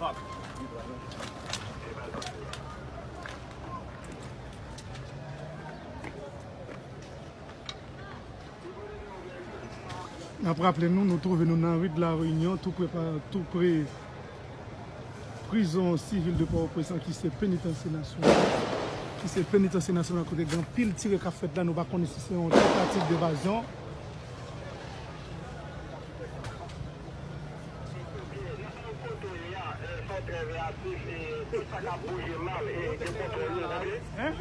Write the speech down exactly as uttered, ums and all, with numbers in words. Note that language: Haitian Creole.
N ap raple nou, nou twouve nou nan ri de la Reyinyon, tou pre, pa, tou pre prizon sivil de Pòtoprens lan, ki se penitansye nasyonal, ki se penitansye nasyonal kote gen anpil tire k ap fèt la, nou pa konnen si se yon tantativ devazyon. Hein?